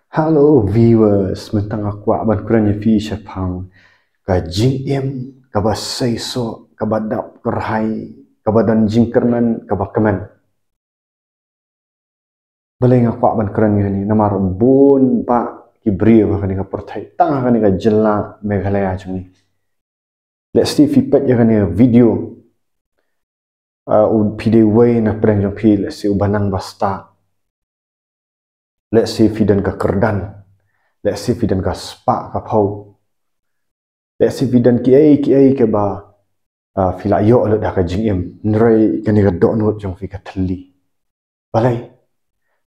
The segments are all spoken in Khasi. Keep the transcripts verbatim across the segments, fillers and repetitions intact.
Hello viewers, mynta nga kwah ban kren ïa phi shaphang ka jingim kaba seisoh, kaba dap kyrhai, kaba don jingkyrmen, kaba kmen. Balei nga kwah ban kren ïa kane? Namar bun bah ki briew ha kane ka pyrthei, tang ha kane ka jylla Meghalaya jong ngi. Lehse phi peit ïa kane ka video, uh, u phi dei uwei na pdeng jong phi, lehse uba nang ba stad. Lehse phi don ka kyrdan. Lehse phi don ka spah ka phew. Lehse phi don kiei kiei kiba, uh, phi la ïoh lut ha ka jingim. Hynrei kane ka dohnud jong phi ka thylli. Balei?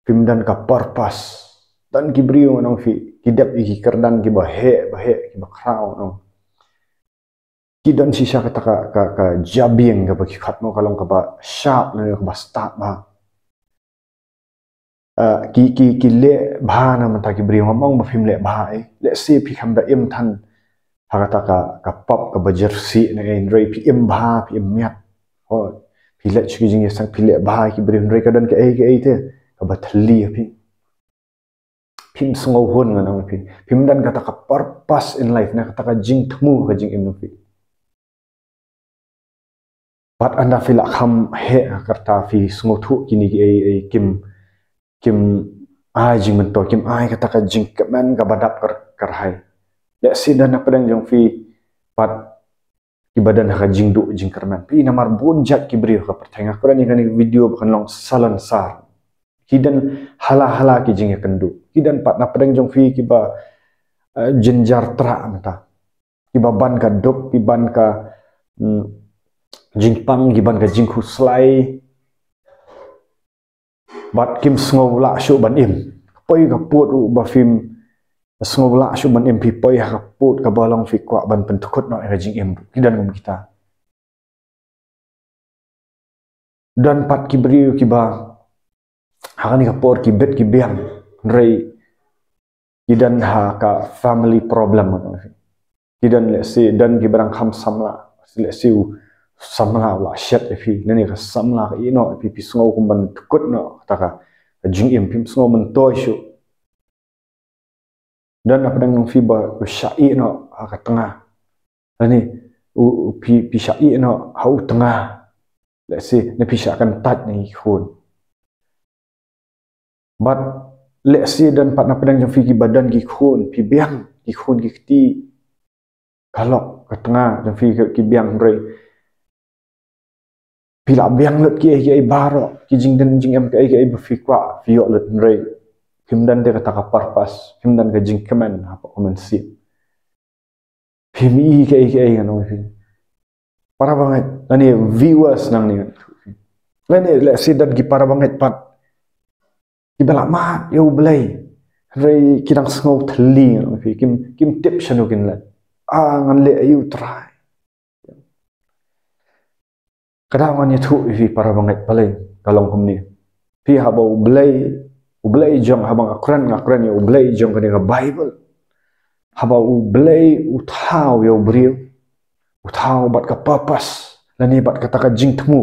Phim don ka purpose. Don ki briew ngan ong phi, ki dep ïa ki kyrdan kiba heh, ba heh, kiba khraw ngan ong. Ki don shisha kata ka, ka, ka jabieng kaba ki khot mo, ka long kaba sharp ne kaba stad bah. Uh, ki, ki, ki leh bha na mynta ki briew, ngam ong ba phim leh bha eh. Lehse phi kham da im than ha kata ka, ka pop kaba jersey ne eh, hynrei phi im bha, phi im miat. Oh, phi leh shu ki jingïaseng, phi leh bha ki briew, hynrei ka don kaei kaei te kaba thylli ïa phi. Phim sngewhun ngan ong phi. Phim don kata ka purpose in life, ne kata ka jingthmu ka jingim jong phi. Bad ynda phi la kham heh ha ka rta, phi sngewthuh kine kiei, ei, kim, kim ai jingmyntoi, kim ai kata ka jingkmen kaba dap kyr-, kyrhai. Lehse don na pdeng jong phi pat kiba don ha ka jingduh jingkyrmen. Phi, namar bun jait ki briew ha ka pyrthei, nga kren ïa kane ka video ba kan long salonsar. Ki don hala hala ki jingïakynduh. Ki don pat na pdeng jong phi kiba, eh, jynjar trah mynta. Kiba ban ka duk, ki ban ka, mm, jingpang, ki ban ka jingkhuslai. Bad kim sngew lah shuh ban im. Poi ka pud ruh ba phim sngew lah shuh ban im, phi poi ha ka pud kaba long phi kwah ban pyndkut noh ïa ka jingim ruh. Ki don kum kita. Don pat ki briew kiba ha kane ka por ki bit ki biang, hynrei ki don ha ka family problem. Ki don, lehse don kiba dang kham samla, lehse u samla u la shet ïa phi, lane ka samla ka ïeh noh ïa phi, phi sngew kum ban pyndkut noh kata ka jingim, phim sngew myntoi shuh. Don na pdeng jong phi ba u shah ïeh noh ha ka tnga. Lane u, u phi, phi shah ïeh noh ha u tnga. Lehse ne phi shah kyntait na ki khun. Bad lehse don pat na pdeng jong phi kiba don ki khun, phi biang ki khun ki kti. Ka lok ka tnga jong phi ki biang, hynrei phi la biang lut kiei kiei baroh, ki jingdon jingem kiei kiei ba phi kwah phi ïoh lut, hynrei phim don te kata ka purpose, phim don ka jingkmen hapoh ka mynsiem. Phim i kiei kiei, ngan ong ïa phi. Para bangeit, lane viewers nangne, lane lehse don ki para bangeit pat kiba la mad ïa U Blei, hynrei ki dang sngew thylli, ngan ong ïa phi, kim, kim tip shano kin leit. Ah, ngan leh aïu Trai? Ka daw ngan ïathuh ïa phi para bangeit, balei ka long kumne. Phi, haba U Blei, U Blei jong, haba nga kren, nga kren ïa U Blei jong kane ka Bible. Haba U Blei u thaw ïa u briew, u thaw bad ka purpose, lane bad kata ka jingthmu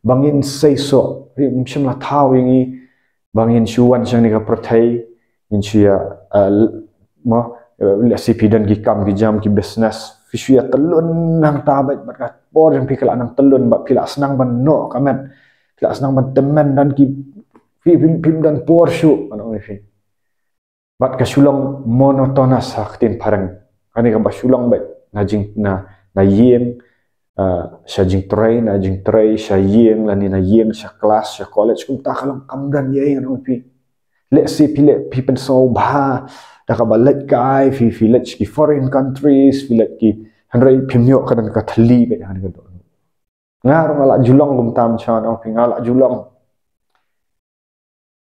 ba ngin seisoh. Phi, um shym la thaw ïa ngi ba ngin shu wan sha kane ka pyrthei, ngin shu ïa, eh, l-, mo, eh, lehse phi don ki kam ki jam, ki business, phi shu ïa tyllun hangta beit, bad ka por jong phi ka la nang tyllun, bad phi la sdang ban noh ka met, phi la sdang ban tymmen, don ki, phi, phi, phim don por shuh, ngan ong ïa phi. Bad ka shu long monotonous ha ka ktien phareng. Kane kaba shu long beit na jing, na, na ïing, ah, sha jingtrei, na jingtrei sha ïing, lane na ïing sha klas, sha college, kumta ka long, kam don ei ei, ngan ong ïa phi. Lehse phi leh, phi pynsngewbha da kaba leit kai, phi, phi leit ki foreign countries, phi leit ki, hynrei phim ïoh ka don ka thylli beit ha kane ka dohnud. Nga ruh nga la ju long kumta, ngan ong ïa phi, nga la ju long.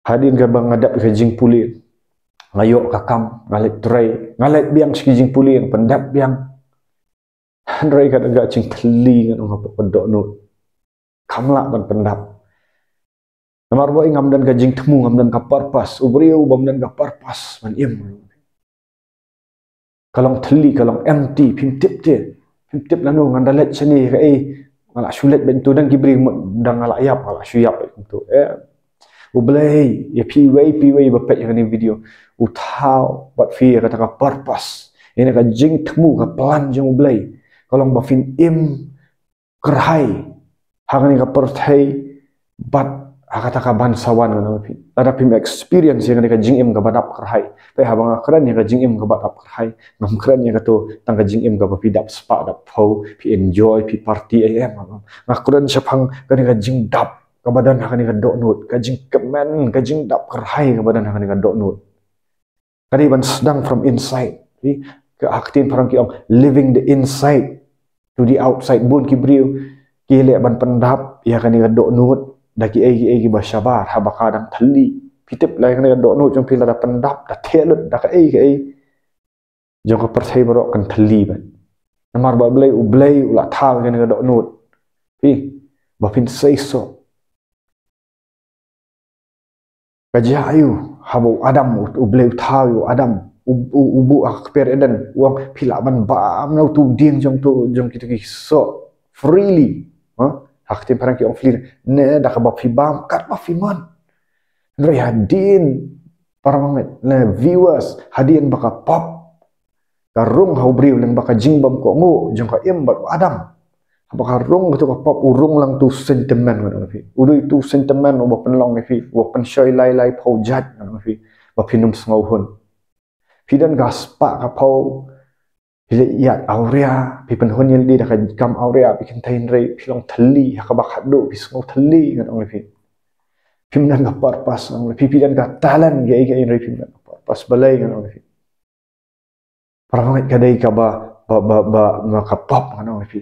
Hadien kaba nga dep ka jingpule, nga ïoh ka kam, nga leit trei, nga leit biang sha ki jingpule, nga pyndep biang. Hynrei ka don ka jingthylli, ngan ong, hapoh ka dohnud. Kam lah ban pyndap. Namar ba ngam don ka jingthmu, ngam don ka purpose. U briew bym don ka purpose ban im, ka long thylli, ka long empty, phim tip te. Phim tip lano, ngan da leit shane kaei, nga la shu leit beit kumto, don ki briew mut dang nga la ïap, nga la shu ïap beit kumto. Eh. U Blei, ïa phi wei, phi wei ba peit ïa kane ka video, u thaw bad phi ïa kata ka purpose, ïa kane ka jingthmu, ka plan jong U Blei. Ka long ba phin im kyrhai ha kane ka pyrthei bad ha kata ka ban sa wan, ngan ong ïa phi. Lada phim experience ïa kane ka jingim kaba dap kyrhai, peit haba nga kren ïa ka jingim kaba dap kyrhai, ngam kren ïa kato tang ka jingim kaba phi dap spah dap phew, phi enjoy, phi party, eh, em, em, em. Nga kren shaphang kane ka jingdap kaba don ha kane ka dohnud, ka jingkmen, ka jingdap kyrhai kaba don ha kane ka dohnud. Ka dei ban sdang from inside. Phi, ka ha ktien phareng ki ong, living the inside to the outside. Bun ki briew ki leh ban pyndap ïa kane ka dohnud da kiei kiei kiba shabar haba ka dang thylli. Phi tip, la ïa kane ka dohnud jong phi lada pyndap da theh lut da kaei kaei, jong ka pyrthei baroh kan thylli bad. Namar ba U Blei, U Blei u la thaw ïa kane ka dohnud, phi, ba phin seisoh. Ka jia aïu haba u Adam, u, U Blei u thaw ïa u Adam, u, u, u buh ha ka kper Eden, u ong, phi lah ban bam na utu u dieng jong utu, jong kitu ki soh freely. Ha? Ha ktien phareng ki ong freely, ne da kaba phi bam katba phi mon. Hynrei hadien, para bangeit, ne viewers, hadien ba ka pop ka rung ha u briew lyngba ka jingbymkohnguh jong ka Im bad u Adam. Haba ka rung katu ka pop, u rung lang utu u sentiment, ngan ong ïa phi. U dei utu u sentiment uba pynlong ïa phi, uba pynshoi lai lai phew jait, ngan ong ïa phi, ba phin ym sngewhun. Phi don ka spah ka phew, phi leit ïaid awria, phi pynhun ïalade da ka kam awria, phi kynthei, hynrei phi long thylli ha kaba khatduh, phi sngew thylli, ngan ong ïa phi. Phim don ka purpose, ngan ong ïa phi. Phi don ka talent kiei kiei, hynrei phim don ka purpose. Balei, ngan ong ïa phi? Para bangeit, ka dei kaba, ba, ba, ba, ba ka pop, ngan ong ïa phi.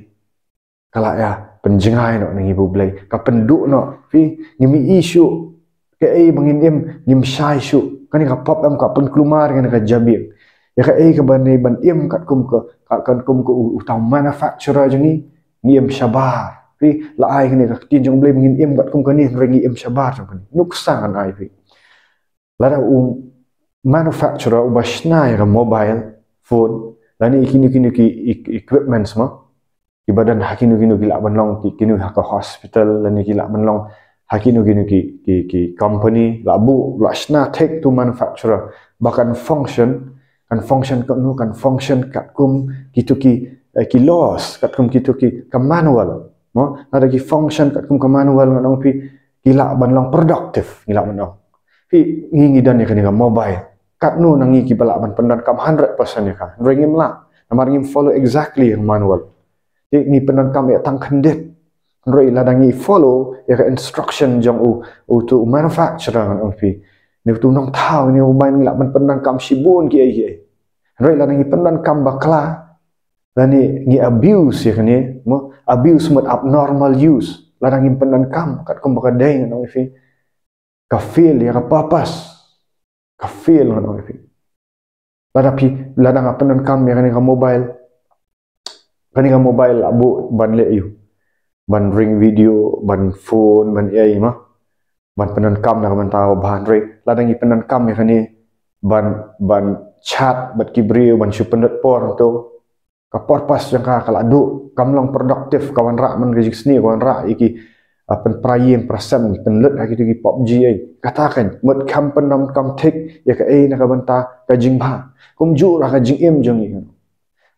Ka la ïa pynjngai noh na ngi bad U Blei. Ka pynduh noh. Phi, ngim ïohi shuh kaei ba ngin im, ngim shai shuh. Kane ka pop em ka pynkulmar ïa kane ka jabieng. Ïa kaei kaba ngi dei ban im katkum ka, ka, katkum ka u, uta u manufacturer jong ngi, ngi im shabar. Phi, la ai kane ka ktien jong U Blei ba ngin im katkum kane, hynrei ngi im shabar jong kane. Nuksa ngan ai, phi. Lada u manufacturer uba shna ïa ka mobile phone, lane kino kino ki e-, equipments mo, kiba don ha kino kino, ki lah ban long ki, kino ha ka hospital, lane ki lah ban long ha kino kino ki, ki, ki company, la buh, la shna thik utu u manufacturer ba kan function, kan function katno, kan function katkum kito ki, eh, ki laws, katkum kito ki, ka manual. Mo, lada ki function katkum ka manual, ngan ong ïa phi, ki lah ban long productive, ngi lah ban ong. Phi, ngi, ngi don ïa kane ka mobile. Katno na ngi kiba lah ban pyndonkam hundred percent ïa ka? Hynrei ngim lah. Namar ngim follow exactly ïa ka manual. Te ngi pyndonkam ïa tang khyndiat. Hynrei lada ngi follow ïa ka instruction jong u, utu u manufacturer, ngan ong ïa phi, ne utu u nongthaw ïa kane ka mobile, ngi lah ban pyndonkam shibun kiei kiei. Hynrei lada ngi pyndonkam bakla, lane ngi abuse ïa kane, mo, abuse mut abnormal use. Lada ngim pyndonkam katkum ba ka dei, ngan ong ïa phi, ka fail ïa ka purpose. Ka fail, ngan ong ïa phi. Lada phi, lada nga pyndonkam ïa kane ka mobile, kane ka mobile la buh ban leh aïu? Ban ring video, ban phone, ban ei ei mo, ban pyndonkam na ka bynta kaba bha. Hynrei lada ngi pyndonkam ïa kane ban, ban chat bad ki briew, ban shu pynlut por, to ka purpose jong ka ka la duh, kam long productive, ka wanrah man ka jingsniew, ka wanrah ïa ki, ah, pynpra ïing pra sem, pynlut ha kito ki PUBG ei. Kata kan, mut kam pyndonkam thik ïa kaei na ka bynta ka jingbha. Kumjuh ruh ha ka jingim jong ngi.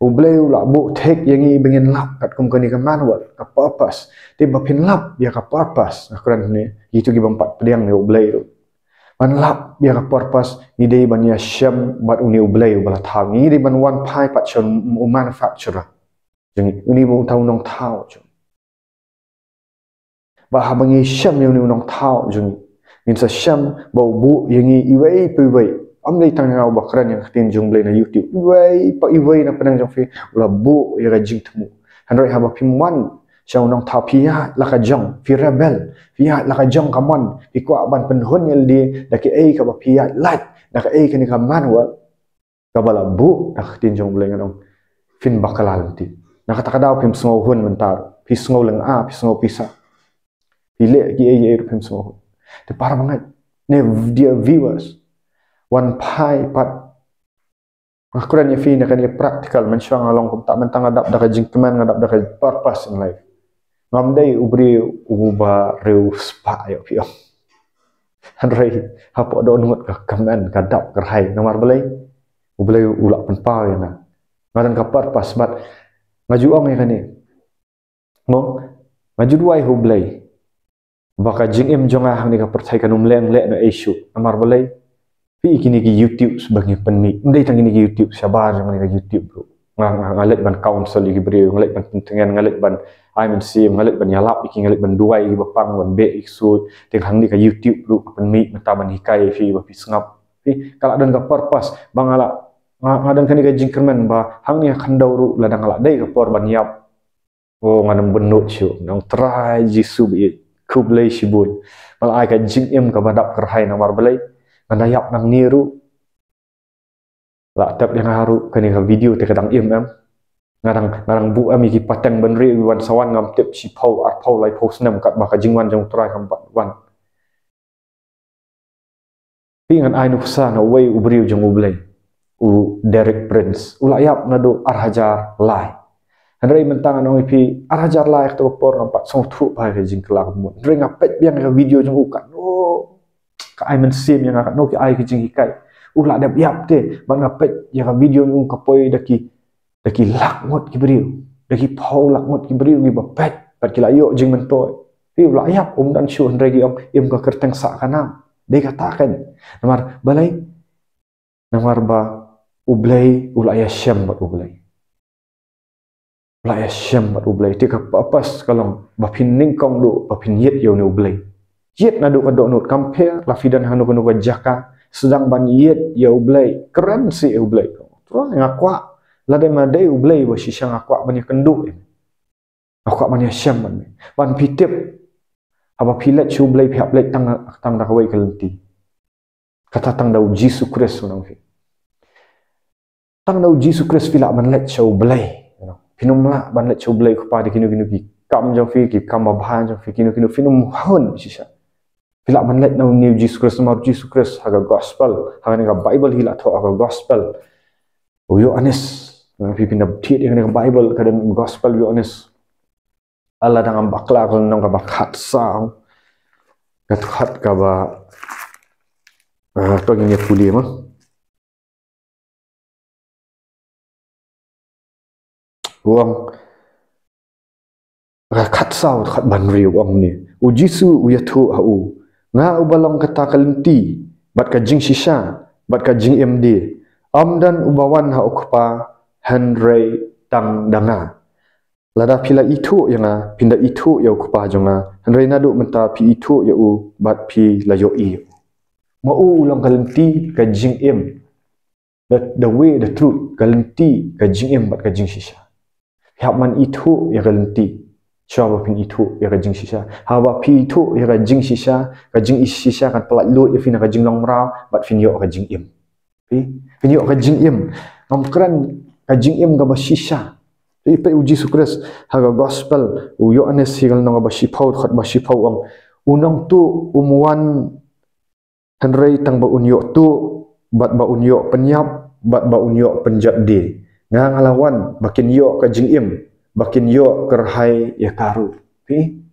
U Blei u la buh thik ïa ngi ba ngin lap katkum kane ka manual, ka purpose. Te ba phin lap ïa ka purpose, nga kren ne, kito ki bym pat pdiang ne U Blei ruh. Ban lap ïa ka purpose, ngi dei ban ïashem bad une U Blei uba la thaw ngi. Ngi dei ban wan phai pat sha u manufacturer jong ngi, une uba u thaw, u nongthaw jong ngi. Ba haba ngi shem ïa une u nongthaw jong ngi, ngin sa shem ba u buh ïa ngi iwei pa iwei. Ym dei tang nga uba kren ïa ka ktien jong U Blei na YouTube. Iwei pa iwei na pdeng jong phi u la buh ïa ka jingthmu. Hynrei haba phim wan sha u nongthaw, phi ïaid la ka jong, phi rebel, phi ïaid la ka jong ka mon, phi kwah ban pynhun ïalade da kaei kaba phi ïaid lait, da kaei kane ka manual kaba la buh da ka ktien jong U Blei, ngan ong, phin bakla lynti. Na kata ka daw phim sngewhun mynta ruh, phi sngew lynga, phi sngew pisa, phi leh kiei kiei ruh phim sngewhun. Te para bangeit, ne, dear viewers, wan phai pat. Nga kren ïa phi na kane practical, mynshuwa nga long kumta, mynta nga dap da ka jingkmen, nga dap da ka purpose in life. Ngam dei u briew uba riewspah ïa phi, oh. Hynrei hapoh dohnud ka kmen ka dap kyrhai. Namar balei? U Blei u la pynpaw ïa nga. Nga don ka purpose bad nga ju ong ïa kane. Mo, nga ju duwai ha U Blei ba ka jingim jong nga hangne ka pyrthei kan ym leng leh noh ei shuh. Namar balei? Phi, kine ki YouTube ba ngi pynmih, ym dei tang kine ki YouTube shabar jong ngi, ka YouTube ruh. Nga, nga, nga leit ban counsel ïa ki briew, nga leit ban pyntngen, nga leit ban ai mynsiem, nga leit ban ïalap ïa ki, nga leit ban duwai ïa ki ba pang, ban beh ïa ki suit. Te hangne ka YouTube ruh ka pynmih mynta ban hikai ïa phi ba phi sngap. Phi, ka la don ka purpose ba nga la, nga, nga don kane ka jingkyrmen ba hangne ha khyndew ruh lada nga la dei ka por ban ïap, oh, ngan ym bynnud shuh. Ngan ong, Trai Jisu ba ïeit, khublei shibun ba la ai ka jingim kaba dap kyrhai. Namar balei? Ngan da ïap nangne ruh. La tep ïa nga ruh kane ka video te ka dang im em? Nga dang, nga dang buh em ïa ki pateng bynriew wan sa wan? Ngam tip, shiphew, arphew, laiphew snem katba ka jingwan jong U Trai kam pat wan. Phi, ngan ai nuksa na uwei u briew jong U Blei, u Derek Prince. U la ïap naduh ar hajar lai. Hynrei mynta ngan ong ïa phi, ar hajar lai, kato ka por ngam pat sngewthuh bha ïa ka jingkylla ka mut. Hynrei nga peit biang ïa ka video jong u, katno ka ai mynsiem ïa nga, katno ka ai ka jinghikai. U la dep ïap te, bad nga peit ïa ka video jong u, ka poi da ki da ki lak ngut ki briew, da ki phew lak ngut ki briew kiba peit, bad ki la ïoh jingmyntoi. Phi, u la ïap, um don shuh, hynrei ki ong, im ka kyrteng sah ka nam. Dei kata kein. Namar balei? Namar ba U Blei u la ïashem bad U Blei. U la ïashem bad U Blei. Te ka purpose ka long ba phin nyngkong duh, ba phin ïeit ïa une U Blei. Ïeit naduh ka dohnud, kam pher la phi don ha kano kano ka jaka, sdang ban ïeit ïa U Blei, kren seh ïa U Blei. Trai, nga kwah, lada ma dei U Blei ba shisha, nga kwah ban ïakynduh ïa me. Nga kwah ban ïashem bad me. Ban phi tip, haba phi leit sha U Blei, phi hap leit tang, tang da kawei ka lynti. Kata tang da U Jisu Khrist, u nang phi. Tang da U Jisu Khrist phi lah ban leit sha U Blei. Phin ym lah ban leit sha U Blei U Kpa da kino kino ki kam jong phi, ki kam babha jong phi, kino kino, phin ym hun shisha. Phi lah ban leit na une U Jisu Khrist, namar U Jisu Khrist ha ka gospel, ha kane ka Bible hi la thoh ha ka gospel. U Ïoannis, phi, phin da thied ïa kane ka Bible, ka don gospel Ïoannis. Lada ngam bakla, ka lynnong kaba khatsaw. Ka dkhot kaba, ah, to ngin ïa pule mo. U ong, ka khatsaw, khatban hynriew, u ong kumne. U Jisu u ïathuh ha u, nga uba long kata ka lynti, bad ka jingshisha, bad ka jingim de. Ym don uba wan ha U Kpa hynrei tang da nga. Lada phi la ithuh ïa nga, phin da ithuh ïa U Kpa jong nga. Hynrei naduh mynta phi ithuh ïa u, bad phi la ïohi ïa u. Ma u u long ka lynti, ka jingim. The, the way, the truth, ka lynti, ka jingim bad ka jingshisha. Phi hap ban ithuh ïa ka lynti, shuwa ba phin ithuh ïa ka jingshisha. Haba phi ithuh ïa ka jingshisha, ka jingshisha kan pyllait lut ïa phi na ka jinglong mraw, bad phin ïoh ka jingim. Phi, phin ïoh ka jingim. Ngam kren ka jingim kaba shisha. Phi, phi, U Jisu Khrist ha ka gospel U Ïoannis, hi ka lynnong kaba shiphew, dkhot ba shiphew, u ong, u nongtuh um wan hynrei tang ba un ïoh tuh, bad ba un ïoh pynïap, bad ba un ïoh pynjot die. Nga, nga la wan ba kin ïoh ka jingim, ba kin ïoh kyrhai ïa ka ruh. Phi,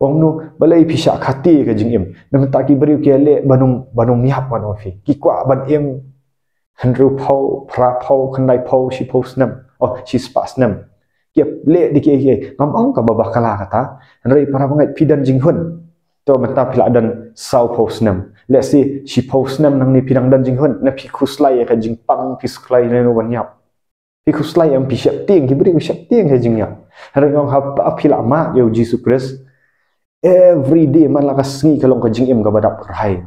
u ong, no, balei phi shah khati ka jingim? Namar ta ki briew ki leh ban ym, ban ym ïap, ban ym phi. Ki kwah ban im hynriewphew, phraphew, khyndaiphew, shiphew snem. Oh, shispah snem. Ki leh da kiei kiei. Ngam ong kaba bakla kata. Hynrei para bangeit, phi don jinghun. To mynta phi la don sawphew snem. Let's say, shiphew snem nangne phi dang don jinghun. Na phi khuslai ïa ka jingpang, phi khuslai ïa ka ban ïap. Phi khuslai em? Phi sheptieng, ki briew sheptieng ka jingïap. Hynrei nga ong, haba phi la mad ïa U Jisu Khrist, every day, man la ka sngi ka long ka jingim kaba dap kyrhai.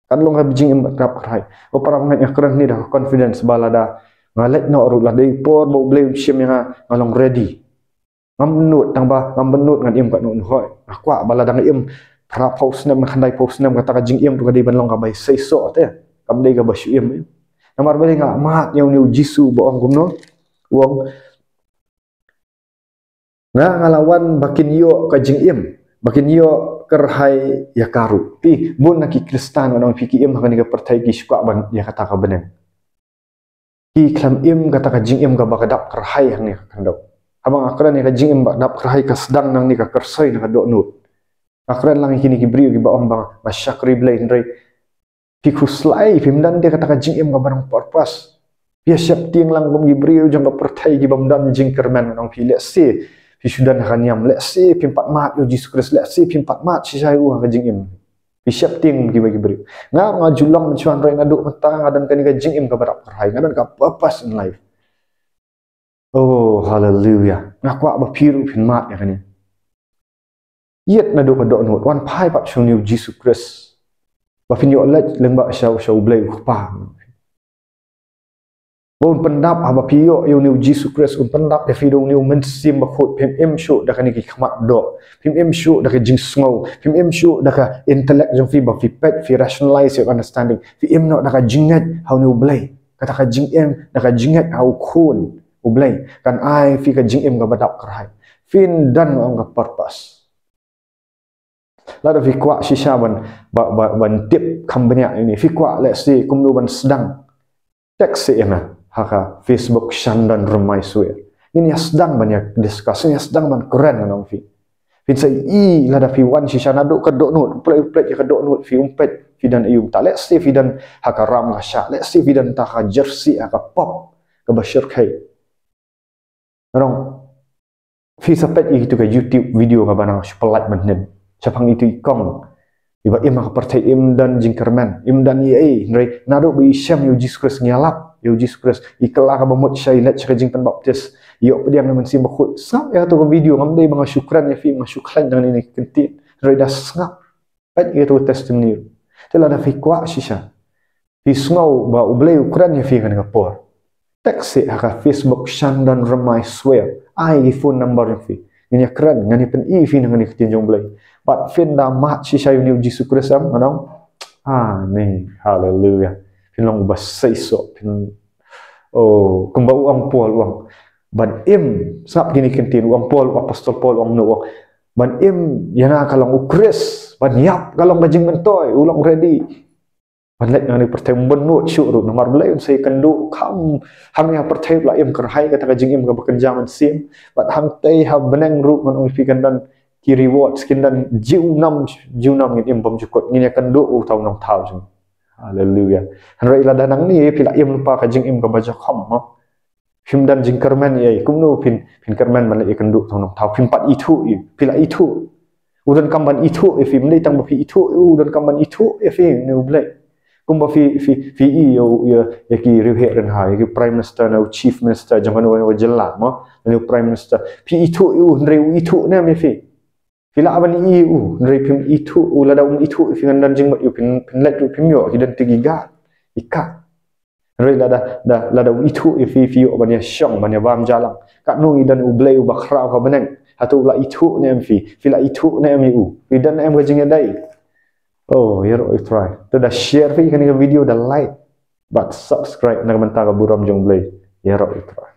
Kan long ka jingim kaba dap kyrhai. Oh para bangeit, nga kren hangne da ka confidence ba lada nga leit noh ruh, lada dei por ba U Blei un shim ïa nga, nga long ready. Ngam bynnud, tang ba ngam bynnud ngan im katno hoi. Nga kwah ba lada nga im phraphew snem, khyndaiphew snem, kata ka jingim ruh ka dei ban long kaba seisoh te. Kam dei kaba shu im. Namar balei? Nga mad ïa une U Jisu ba ong kumno. U ong, nga, nga la wan ba kin ïoh ka jingim, ba kin ïoh kyrhai ïa ka ruh. Phi, bun na ki Khristan, nga ong phi, ki im ha kane ka pyrthei, ki shu kwah ban ïa kata ka bneng. Ki khlem im kata ka jingim kaba ka dap kyrhai hangne ha khyndew. Haba nga kren ïa ka jingim ba dap kyrhai, ka sdang nangne, ka kyrsoi na ka dohnud. Nga kren lang ïa kine ki briew kiba ong ba nga shakri Blei, hynrei phi khuslai, phim don de kata ka jingim kaba nang purpose. Phi ïa sheptieng lang kum ki briew jong ka pyrthei kibym don jingkyrmen, ngan ong phi, lehse phi shu don ha ka niam, lehse phim pat mad ïa u Jisu Khrist, lehse phim pat mad shisha ïa u ha ka jingim. Phi sheptieng kum kiba ki briew. Nga, nga ju long mynshuwa, hynrei naduh mynta nga don kane ka jingim kaba dap kyrhai, nga don ka purpose in life. Oh, haleluya. Nga kwah ba phi ruh phin mad ïa kane. Ïeit naduh ka dohnud, wan phai pat sha une u Jisu Khrist, ba phin ïoh leit lyngba sha, sha U Blei U Kpa. Ba un pyndap, haba phi ïoh ïa une u Jisu Khrist, un pyndap ïa phi da une u Mynsiem Bakhuid. Phim im shuh da kane ki khmat doh, phim im shuh da ka jingsngew, phim im shuh da ka intellect jong phi, ba phi peit, phi rationalize your understanding. Phi im noh da ka jingngeit ha une U Blei. Kata ka jingim da ka jingngeit ha U Khun U Blei kan ai phi ka jingim kaba dap kyrhai. Phin don, nga ong, ka purpose. Lada phi kwah shisha ban, ba, ba, ban tip kham bniah ïa une, phi kwah, lehse, kumno ban sdang, text ïa nga ha ka Facebook, Shandon Rymai Swer. Ngin ïa sdang ban ïa discuss, ngin ïa sdang ban kren, ngan ong phi. Phin sa ïohi lada phi wan shisha naduh ka dohnud, plie plie ïa ka dohnud, phi ym peit phi don aïu mynta. Lehse phi don ha ka ram ka shah, lehse phi don ha ka jersey, ha ka pop kaba shyrkhei. Ngan ong, phi sa peit ïa kito ka YouTube video kaba nang shu pyllait ban nym shaphang ito i kong iba im ha ka pyrthei, im don jingkyrmen, im don ei ei, hynrei naduh ba i shem ïa u Jisu Khrist, ngi ïalap ïa u Jisu Khrist, i kylla kaba mut sha, i leit sha ka jingpynbaptis, i ïoh pdiang ïa u Mynsiem Bakhuid. Sngap ïa kato ka video, ngam dei ba nga shu kren ïa phi, nga shu khlaiñ tang ïa kine ki kyntien, hynrei da sngap, peit ïa kato ka testimony. Te lada phi kwah shisha, phi sngew ba U Blei u kren ïa phi ha kane ka por, text ïa ha ka Facebook, Shandon Rymai Swer. Ai ki phone number jong phi, ngin ïa kren, ngan ïa pyni ïa phi na kane ka ktien jong U Blei. Bad phin da mad shisha ïa une u Jisu Khrist, em, ngan ong, ah, ne, haleluya. Phin long uba seisoh, phin, oh, kumba u ong Paul, u ong, ban im, sngap kine ki kyntien, u ong Paul, u Apostol Paul, u ong, no, u ong, ban im ïa nga ka long U Khrist, ban ïap ka long ka jingmyntoi. U long ready ban leit na kane ka pyrthei, um bynnud shuh ruh, namar Blei un sa ïakynduh kham hangne ha pyrthei, ba la im kyrhai kata ka jingim kaba kynja mynsiem. Bad hangtei ha bneng ruh, ngan ong ïa phi, kan don ki rewards, kin don junom junom, ngin im bymjukut, ngin ïakynduh uta u Nongthaw jong ngi. Haleluya. Hynrei lada nangne phi la im lypa ka jingim kaba jakhom, ha, phim don jingkyrmen ei ei, kumno phin, phin kyrmen ban leit ïakynduh uta u Nongthaw? Phim pat ithuh ïa u. Phi la ithuh, u donkam ban ithuh ïa phi. Ym dei tang ba phi ithuh ïa u, u donkam ban ithuh ïa phi, une U Blei. Kumba phi, phi, phi ïohi ïa u, ïa, ïa ki riewheh rynha, ïa ki Prime Minister ne u Chief Minister jong kano kano ka jylla, mo, ne u Prime Minister. Phi ithuh ïa u, hynrei u ithuh ne em ïa phi? Phi lah ban ïohi ïa u, hynrei phim ithuh ïa u. Lada um ithuh ïa phi, ngan don jingmut ïa u, phin, phin leit ruh phim ïoh, ki don te ki guard, ki kat. Hynrei lada, da, lada u ithuh ïa phi, phi ïoh ban ïashong, ban ïabam jalang. Katno ngi don U Blei uba khraw ha bneng. Hato u la ithuh ne em ïa phi? Phi la ithuh ne em ïa u? Phi don ne em ka jingïadei? Oh, ïaroh ïa U Trai. Te da share phi kane ka video, da like bad subscribe na ka bynta ka burom jong U Blei. Ïaroh ïa U Trai.